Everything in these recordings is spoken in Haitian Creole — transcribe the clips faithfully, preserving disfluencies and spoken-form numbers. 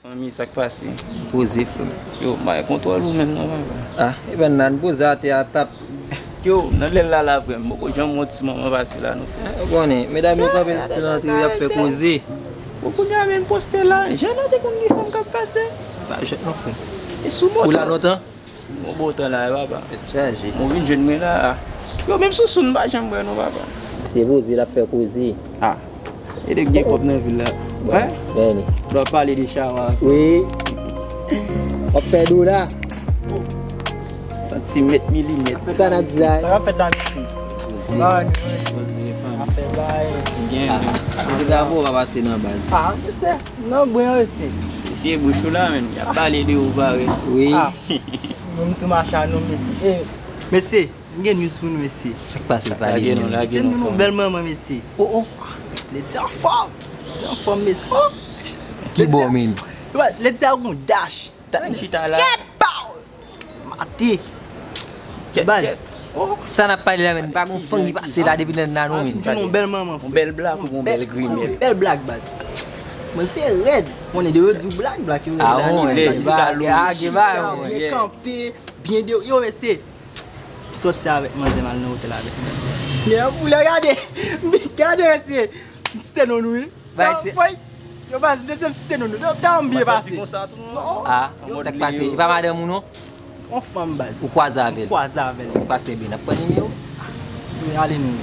Fanmi, sa k pase? Poze, frè m. Yo, m pa gen kontwòl ou menm non, papa. Ah, e bannann poze atè a, pap. Yo, nan lè l la la, frè m, m poko janm wè yon ti manman pase la non, frè m. Ou konnen, medam yo kanpe sou lantre, y ap fè koze. Bon, kounye a menm poste la, jan nan te konn gen fanm k ap pase. Pa jwenn non, frè m. E sou moto. Ou la lontan? Bon, bon tan la, wi, papa. Tèt chaje. Mwen vin jwenn mwen la. Yo, menm Sousoun m pa janm wè non, papa. Se poze l ap fè koze. Ah. E nèg gen kòb nan vil la. Wi. Beni. Lè w pale de chawa. Wi. W ap fè dola. Santimèt, milimèt. Sa n ap di la? Sa k ap fèt la, mesye? Poze. Ba nou, mesye. Poze, fanmi. Afè bay, mesye. Gen. Ah. Ou te ta bon, pa pase nan baz. Ah, mesye. Non, bon, mesye. Mesye, bouch ou la, menm. Y ap pale de ou, pare. Wi. Ah. Nou m tou mache a nou, mesye. Eh, mesye, m gen news pou nou, mesye. Sa k pase, pale nou? Lage nou, lage nou, fanmi. Mesye, nou bèl manman, mesye. Oh, oh. Lady anfòm. Lady anfòm, mesye. Oh. Ki bò, menm? Lady a gon dash. Tan chita la. Kèt, pow! Mate. Kèt, baz. Kèt. Oh. Sa n ap pale la, menm. Pa gon fanm ki pase la depi nan nan nou, menm. Ah, m di nou bèl manman. Yon bèl blak ou yon bèl grimèl? Bèl blak, baz. Mwen se rèd. Konnen de yo di w blak, blak yo rèd. Ah, la, bon, li bèl. Chita, byen kanpe, byen de yo, mesye. M sòti avèk manzè, m al nan otèl avèk manzè. Men pou lè gade, m vin gade, mesye. M site non nou, wi. Bay, se... Yo, baz, mesye, m site non nou. Tan m byen pase. Sa k pase? E pa madanm ou non? Yon fanm, baz. Ou kwaze avè l? M kwaze avè l. Sa k pase, byen? N ap pran nimewo? Wi, ale nou.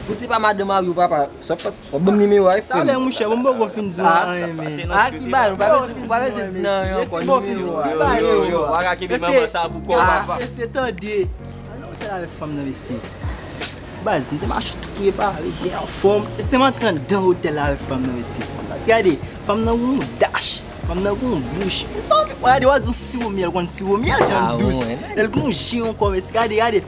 Ou di pa madanm a ou, papa. Sa k pase? W ap ban m nimewo a, frè m. Talè, monchè, bon, m poko fin di w anyen, men. Ah, ki bagay, ou pa bezwen, ou pa bezwen di nan yon ankò nimewo a. Yo, yo, yo, w a ka kenbe manman sa pou kò w, papa. Mesye, tande. Al nan otèl avèk fanm nan, mesye. Baz, m te mache tou prepare, byen anfòm. Mesye, m antre anndan otèl la avèk fanm nan, mesye. Gade, fanm nan gon dash. Fanm nan gon bouch. Mesye, w gade, w a di yon siwo myèl, konn siwo myèl, jan dous. L gon je ankò, mesye. Gade, gade.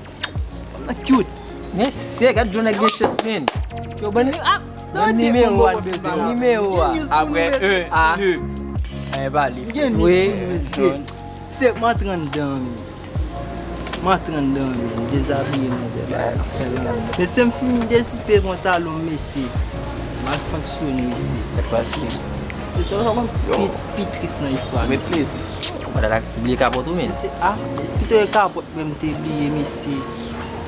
Fanm nan cute. Mesye, gad jan nèg gen chans, men. Yo, ban ni, ah, ban nimewo a, bezwen nimewo a. Apre un, deux. Anyen pa li. M gen news pou nou, mesye. Se, m antre anndan, men. M antre anndan, men. M dezabiye manzè, bagay ap fè lanmou. Mesye, m fin dezipe pantalon m, mesye. M al fonksyone, mesye. Sa k pase? Se sa, sa konn pi, pi tris nan istwa, mesye. Ou bliye kapòt ou, men. Mesye, ah, pito e kapòt. Mwen m te bliye, mesye.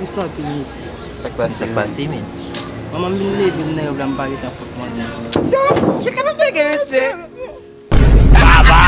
Tris anpil, mesye. Sa k pase? Sa k pase, men? Manman m vin leve m nan rèv la, m pa gentan fòk manzè, mesye. Yo, ki kanpe pege, mesye? Baba!